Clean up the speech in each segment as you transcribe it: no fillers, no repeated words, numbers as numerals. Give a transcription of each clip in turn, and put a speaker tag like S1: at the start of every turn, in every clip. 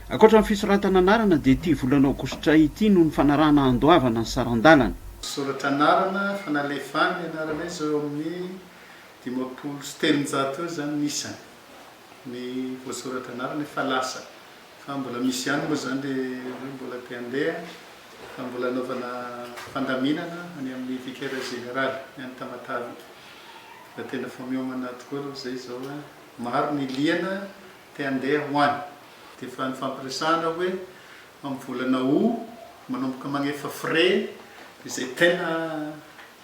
S1: Ankoatra ny fisoratana anarana dia ity volana aogositra ity no nifanarahana handoavana ny saran-dalana.
S2: Soratra anarana fa nalefany ny anaranay izao eo amin'ny 350 eo izany ny isany ny voasoratra anarana efa lasa fa mbola misy ihany moa izany le hoe mbola te handeha fa mbola anaovana fandaminana any amin'ny vicaire général ny any Tamatave fa tena efa miomana tokoa aloha izay izao maro ny liana te handeha ho any. Dia efa nifampiresahana hoe amin'ny volana août manomboka magnefa frais izay tena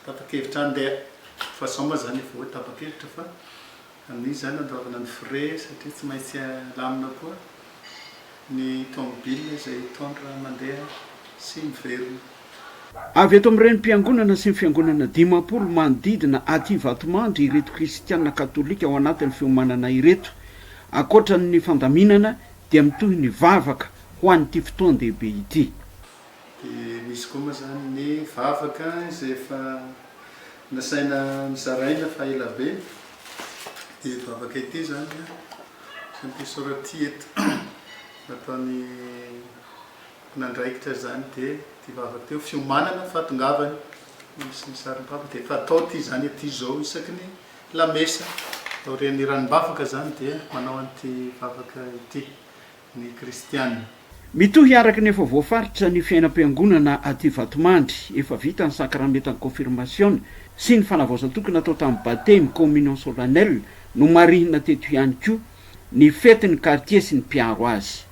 S2: tapa-kevitra handeha. Fa zao moa zany efa hoe tapa-kevitra fa amin'iny zany andoavana ny frais satria tsy maintsy alamina koa ny tomobile izay hitondra mandeha sy miverina.
S1: Avy eto amin'ny renim-piangonana sy ny fiangonana 50 manodidina aty Vatomandry ireto kristiana katolika ao anatin'ny fiomanana ireto. Ankoatra ny fandaminana dia mitohy ny vavaka ho an'ity fotoan-dehibe ity.
S2: Dia misy koa moa izany ny vavaka izay efa nasaina nozaraina fa ela be. Ity vavaka ity izany an, misy an'ity soratra ity eto, nataon'ny tompon'andraikitra izany dia ity vavaka ity ho fiomanana fahatongavany, misy ny sarim-papa dia efa atao ity izany aty izao isaky ny Lamesa, aorian'ny ranombavaka izany dia manao an'ity vavaka ity ny kristiana.
S1: Mitohy araka ny efa voafaritra ny fiainam-piangonana aty Vatomandry. Efa vita ny sakramentan'ny konfirmasiona sy ny fanavaozan-toky natao tamin'ny batemy, communion solennelle, nomarihina teto ihany koa ny fetin'ny kartie sy ny mpiaro azy.